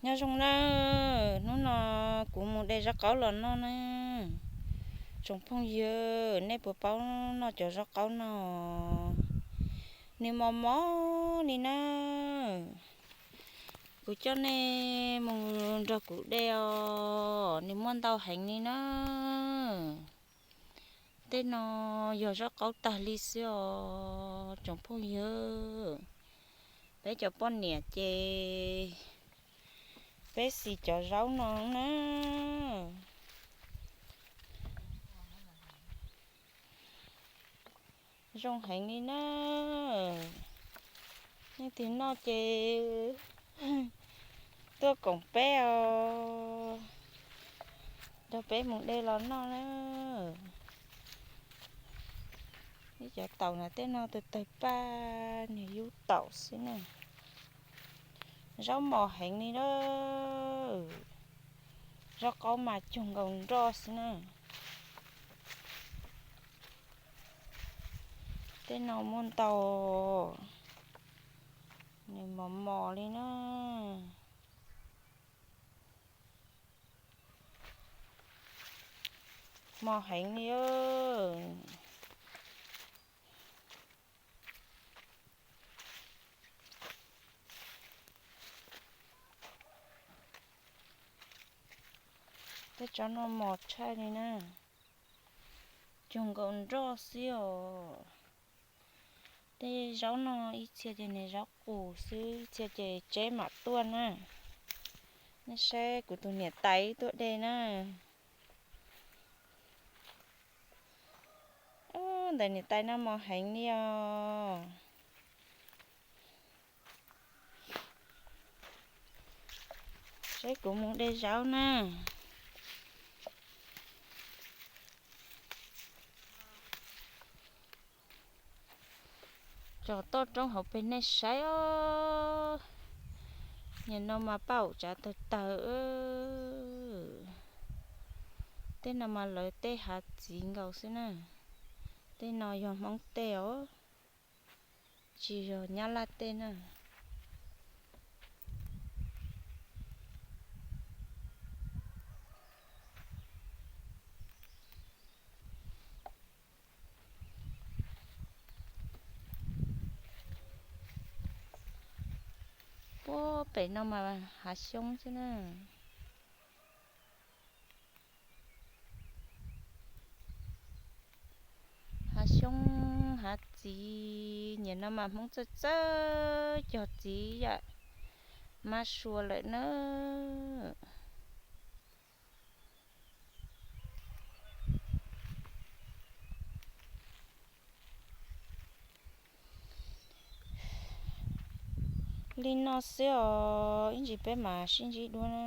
Nyob zoo na, hnub no kuv mus de zaub qaub los noj na. Tsoom phooj ywg, nej puas paub noj cov zaub qaub no? Nws mos mos li na. Kuv coj nej mus nrog kuv de os, nws muaj ntau heev li na. Tej no yog zaub qaub tag li xwb os tsoom phooj ywg. Peb cov poj niam ces peb xis cov zaub no na. Zoo heev li na. Leej twg noj ces tuaj koom peb os, nrog peb mus de los noj na. Ib cov taum na tej no tawg tawg paj, nws yub taum xwb na. Zaub mos heev li na. Zaub qaub mas cuag nkaus nroj xwb na. Tej no muaj ntau, nws mos mos li na. Mos heev li. Tej tsob no mos tshaj li na, cuag nkaus nroj xwb os. Tej zaub no ib txhia ces niag zaub qus xwb, ib txhia ces tseb mam tuaj na. Nej saib kuv tus niam tais tuaj de na. Ntawm niam tais no mos heev li os. Saib kuv mus de zaub na. Tso toj roob hauv pes nej saib os. Nim no mas paj aum tsav tawg tawg. Tej no mas lawv tej hav txiv nkaus xwb na. Tej no yog Hmoob tej os, tsis yog Nyab Laj tej na. Puag pem no mas hav xyoob xwb na. Hav xyoob hav txiv, nim no mas Hmoob txawj txawj cog txiv yam mab sua lawm na. Li no xwb os, ib ntsis peb mam sib ntsib dua na.